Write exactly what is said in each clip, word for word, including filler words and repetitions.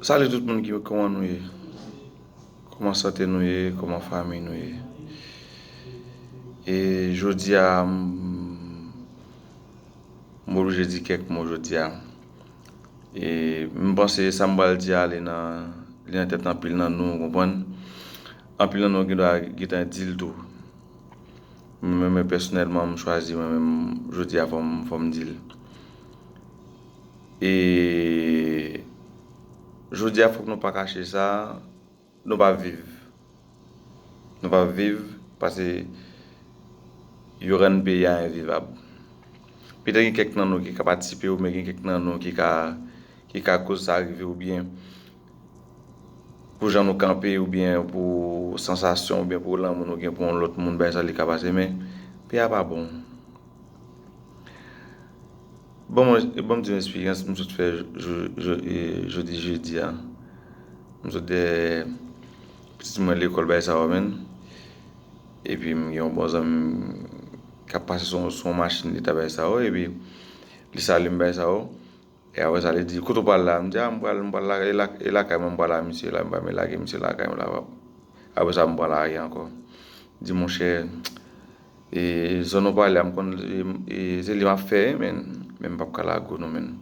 Salut tout moun ki, kòman nou ye? Kòman sante nou ye? Kòman fanmi nou ye? E jodi a, m m oblije di kèk mo jodi a. E m panse sa m pral di a, li nan, li nan tèt anpil nan nou, ou konprann? Anpil nan nou gen dwa gentan di l tou. Mwen menm pèsonèlman, m chwazi mwen menm jodi a fò m, fò m di l. E jodi a fòk nou pa kache sa, nou p ap viv. Nou p ap viv paske yo rann peyi a envivab. Petèt gen kèk nan nou ki ka patisipe oubyen gen kèk nan nou ki ka, ki ka koz sa rive oubyen pou jan nou kanpe oubyen pou sansasyon oubyen pou lanmou nou gen pou yon lòt moun, bagay sa li ka pase, men peyi a pa bon. Bon, mwen, bon, m di yon eksperyans m sot fè jodi jedi a. M sot dèyè pitit mwen lekòl, bagay sa yo, menn. Epi m gen yon bon zanmi m k ap pase sou, sou yon machin leta, bagay sa yo, epi li salye m, bagay sa yo. E apre sa, li di, "Kote w pral la?" M di, "A, m pral, m pral la, e la, e lakay mwen m pral la, misye la, m pral lage misye lakay mwen la." Apre sa, m pral lage ankò. Di, "Monchè, e zòn ou pale a, m konn, e, e se li m ap fè, men, men m p ap ka lage w non, men."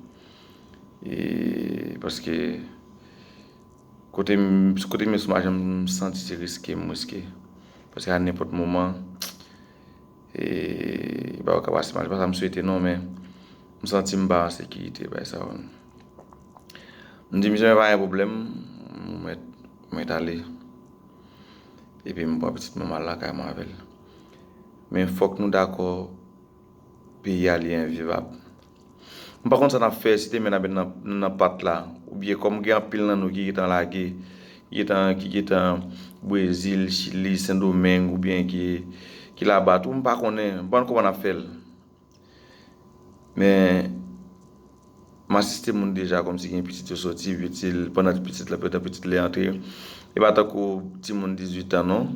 E, paske kote m, kote m ye sou machin, m santi se riske m riske. Paske a nenpòt moman, e, bagay yo ka pase mal. Se pa sa m swete non, men m santi m pa an sekirite, bagay sa yo. M di, "Misye, men pa gen pwoblèm, m mèt, m mèt ale." Epi m pran pitit mwen, m al lakay mwen avè l. Men fòk nou dakò, peyi a li envivab. M pa konn sa n ap fè, si demen n ap nan, nan pat la, oubyen kòm gen anpil nan nou ki gentan lage, ki gentan, ki gentan Brezil, Chili, Sendomeng, oubyen ki, ki laba tou, m pa konnen, m pa konn kòman n ap fè l. Men, m asiste moun deja kòmsi gen pitit yo soti, pitit, pandan pitit la, pandan pitit li antre. E pa tankou timoun dizuit an non.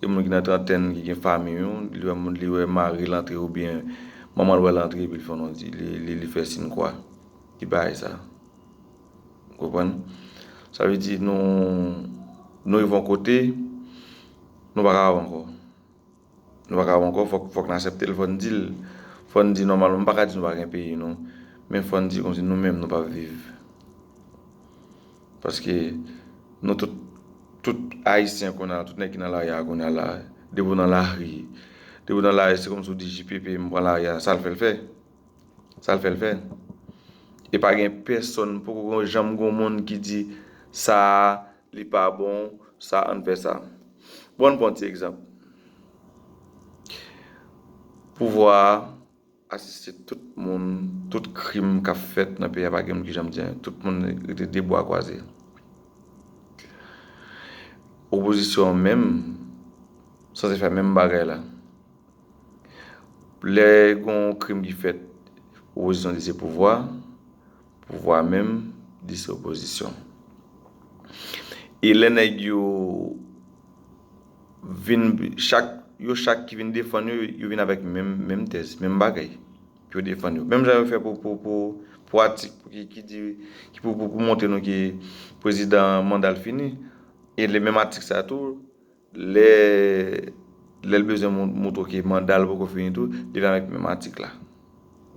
Gen moun ki nan trantèn, ki gen fanmi yo, li wè moun, li wè mari l antre oubyen manman l wè l antre, epi l fè yon, li, li, li fè siy kwa. Ki bagay sa? Ou konprann? Sa vle di nou, nou rive yon kote, nou pa ka ankò. Nou pa ka ankò, fòk, fòk n aksepte l, fò n di l. Fò n di nòmalman, m pa ka di nou pa gen peyi non. Men fò n di kòmsi nou menm nou p ap viv. Paske nou tout, tout Ayisyen kounye a, tout nèg ki nan lari a kounye a la, depi w nan lari, depi w nan lari, se kòmsi w di J P P, m pran lari a, sa l fè l fè. Sa l fè l fè. E pa gen pèsonn, poko janm gen yon moun ki di, "Sa a, li pa bon, sa, ann fè sa." Bon, ann pran yon ti egzanp. Pouvwa a asiste tout moun, tout krim k ap fèt nan peyi a, pa gen moun ki janm di anyen. Tout moun rete de bra kwaze. Opozisyon an menm, sanse fè menm bagay la. Lè gen yon krim ki fèt, opozisyon di se pouvwa, pouvwa menm di se opozisyon. E lè nèg yo vin, chak, yo chak ki vin defann yo, yo vin avèk menm, menm tèz, menm bagay pou yo defann yo. Menm jan yo fè pou, pou, pou, pou atik ki, ki di, ki pou, pou, pou montre nou ke prezidan manda l fini, e le menm atik sa tou, lè, lè l bezwen mou-, moutre ke manda l poko fini tou, li vin avèk menm atik la.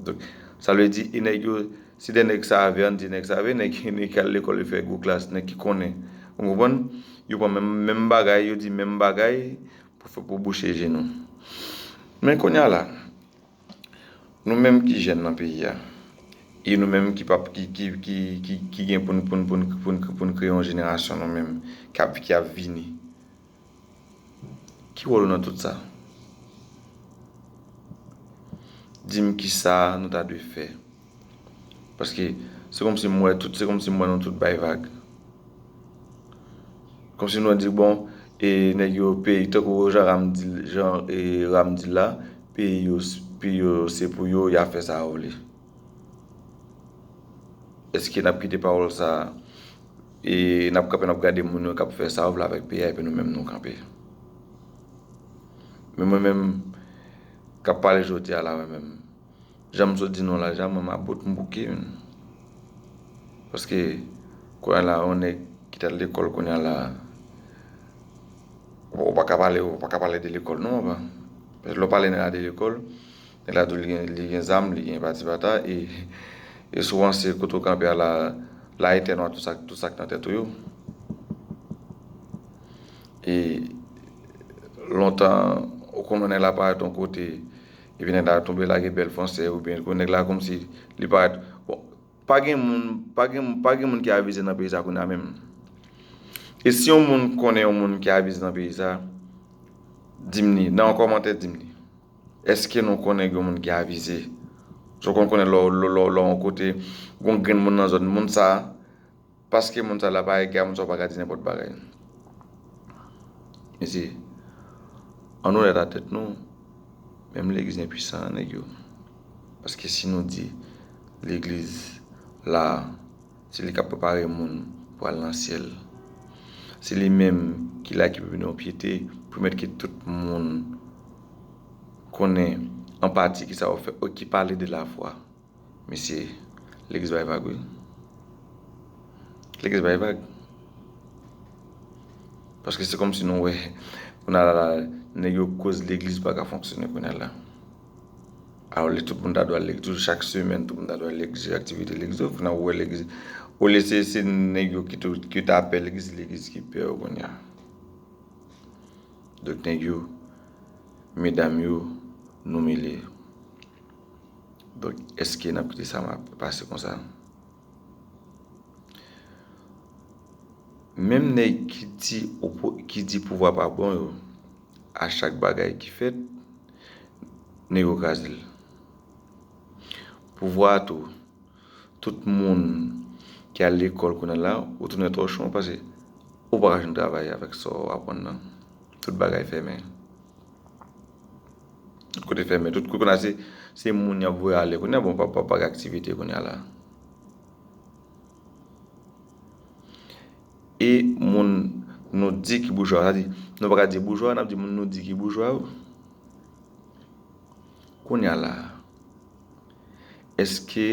Donk, sa vle di, e nèg yo, se de nèg save, ann di nèg save, nèg, nèg ki al lekòl, yo fè gwo klas, nèg ki konnen. Ou konprann? Yo pran menm, menm bagay, yo di menm bagay pou fè, pou bouche je nou. Men kounye a la, nou menm ki jèn nan peyi a, e nou menm ki p ap, ki, ki, ki, ki, ki gen pou n, pou n, pou n, pou n, pou n kreye yon jenerasyon nou menm k ap, ki ap vini. Ki wòl ou nan tout sa? Di m kisa nou ta dwe fè. Paske se kòmsi m wè tout, se kòmsi m wè nou tout bay vag. Kòmsi nou di, bon, e nèg yo peyi, tankou jan Ram di, jan, e, Ram di la, peyi yo, peyi yo se pou yo, y a fè sa yo vle. Èske n ap kite pawòl sa a, e n ap kanpe, n ap gade moun yo k ap fè sa yo vle avèk peyi a, epi nou menm nou kanpe? Men mwen menm, k ap pale jodi a la, mwen menm, jan m sot di nou la, jan mwen m about m bouke, menn. Paske Kounye a la, yon nèg ki t al lekòl kounye a la, ou pa ka pale, ou pa ka pale de lekòl non, papa. Paske lè w pale nèg la de lekòl, nèg la di w li gen, li gen zam, li gen pati pata, e, e souvan se kote w kanpe a la, la etèn w a tout sa, tout sa k nan tèt ou yo. E lontan, ou konn wè nèg la parèt yon kote, epi nèg la tonbe lage bèl franse, oubyen nèg la kòmsi li parèt, bon, pa gen moun, pa gen, pa gen moun ki avize nan peyi sa kounye a menm. E si yon moun konnen yon moun ki avize nan peyi sa, di m li, nan yon kòmantè di m li. Èske nou konnen gen moun ki avize? Sa w konn konnen lè w, lè w, lè w, lè w yon kote, gon grenn moun nan zòn moun sa, paske moun sa la pa ega, moun sa w pa ka di nenpòt bagay. Mesye, ann onèt a tèt nou, menm legliz enpisan an, nèg yo. Paske si nou di legliz la, se li k ap prepare moun pou al nan syèl. Se li menm ki la ki pou vin yon pyete, pwomèt ke tout moun konnen an pati ki sa w fè, ki pale de lafwa. Mesye, legliz bay vag, wi. Legliz bay vag. Paske se kòmsi nou wè, kounye a la, nèg yo koz legliz pa ka fonksyone kounye a la. Alò, lè tout moun ta dwe al legliz, chak semèn, tout moun ta dwe al legliz, aktivite legliz, kounye a ou wè legliz. Olye se, se nèg yo ki tou, ki ta pè legliz, legliz ki pè yo kounye a. Donk, nèg yo, medam yo, nou mele. Donk, èske n ap kite sa ma-, pase konsa? Menm nèg ki di opo-, ki di pouvwa pa bon yo, a chak bagay ki fèt, nèg yo kraze l. Pouvwa a tou, tout moun ki al lekòl kounye a la, ou tounen tòchon, paske ou pa ka jwenn travay avèk sa w aprann nan. Tout bagay fèmen. Tout kote fèmen. Tout kote kounye a se, se moun y ap voye ale. Kounye a, bon, pa, pa, pa gen aktivite kounye a la. E moun nou di ki boujwa, sa di, nou pa ka di boujwa, n ap di moun nou di ki boujwa yo. Kounye a la, èske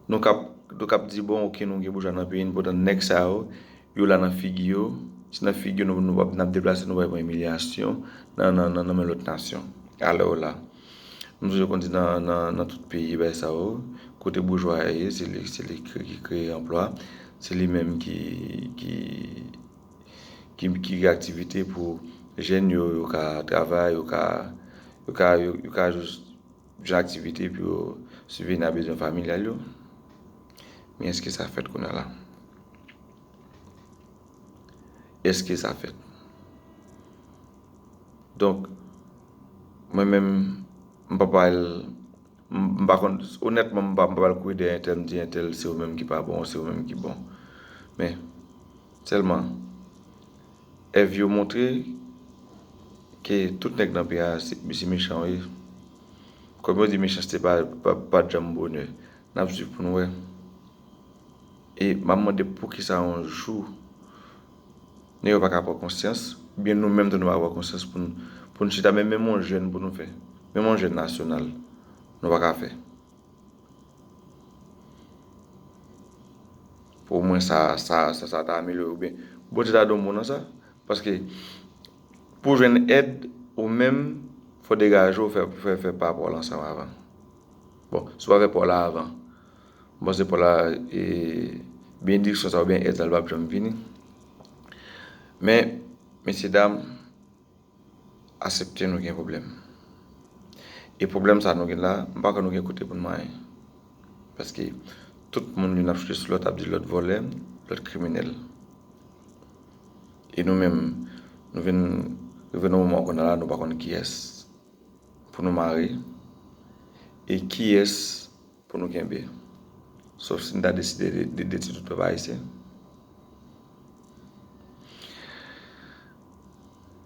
nou k ap, nou k ap di, bon, oke, nou gen boujwa nan peyi n, poutan nèg sa yo, yo la nan figi yo, se nan figi yo nou, nou, n ap deplase, nou pral pran imilyasyon nan, nan, nan, nan men lòt nasyon. Alò la, m sonje konn di nan, nan, nan tout peyi, bagay sa yo, kote boujwa a ye, se li, se li ki, ki kreye anplwa, se li menm ki, ki, ki, ki gen aktivite pou jèn yo, yo ka travay, yo ka, yo ka, yo, yo ka jis jwenn aktivite pou yo sibveni a bezwen familyal yo. Men èske sa fèt kounye a la? Èske sa fèt? Donk, mwen menm, m pa pral, m, m pa konn, onètman, m pa, m pa pral kouri dèyè entèl, m di entèl, se ou menm ki pa bon, se ou menm ki bon. Men, sèlman, èv yo montre ke tout nèg nan peyi a, se, se mechan yo ye. Kòm yo di, mechanste pa, pa, pa t janm bonè. N ap swiv pou n wè. E m ap mande poukisa yon jou, nèg yo pa ka pran konsyans, oubyen nou menm tou nou pa pran konsyans pou n, pou n chita, men menm yon jèn pou nou fè, menm yon jèn nasyonal, nou pa ka fè. Pou omwen sa, sa, sa, sa ta amelyore, oubyen Bondye ta di yon mo nan sa. Paske pou jwenn èd, ou menm, fò degaje w, fè, fè, fè pa pa w la ansanm avan. Bon, si w pa fè pa w la avan, m panse pa w la, e, benediksyon sa oubyen èd sa, l p ap janm vini. Men, mesye dam, aksepte nou gen pwoblèm. E pwoblèm sa nou gen la, m pa kwè nou gen kote pou n manyen. Paske tout moun youn ap choute sou lòt, ap di lòt vòlè, lòt kriminèl. E nou menm, nou vin rive nan moman kounye a la, nou pa konn kiyès pou nou mare, e kiyès pou nou kenbe. Sòf si n ta deside de, de detwi tout pèp ayisyen.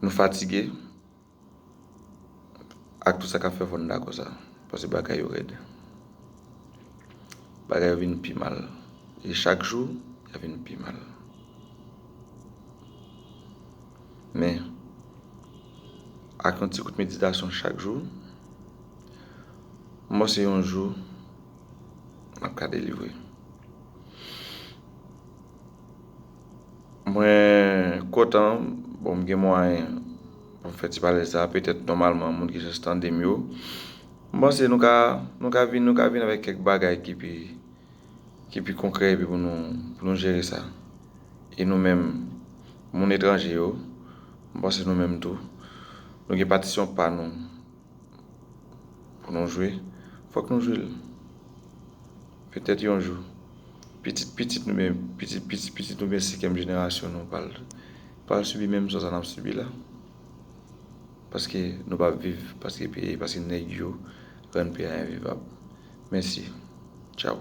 Nou fatige ak tout sa k ap fè fò n dakò sa. Paske bagay yo rèd. Bagay yo vin pi mal. E chak jou, y ap vin pi mal. Men, ak yon ti kout meditasyon chak jou, m panse yon jou, m ap ka delivre. Pòtan, bon, m gen mwayen pou m fè ti pale sa, petèt nòmalman, moun ki jis tande m yo. M panse nou ka, nou ka vin, nou ka vin avèk kèk bagay ki pi, ki pi konkrè epi pou nou, pou nou jere sa. E nou menm, moun etranje yo, m panse nou menm tou, nou gen patisyon pa nou pou nou jwe, fòk nou jwe l. Petèt yon jou, pitit pitit nou byen, pitit pitit pitit nou byen senkyèm jenerasyon nou pral, pral sibi menm sò sa n ap sibi la. Paske nou p ap viv, paske peyi, paske nèg yo rann peyi a envivab. Mèsi. Tchaw.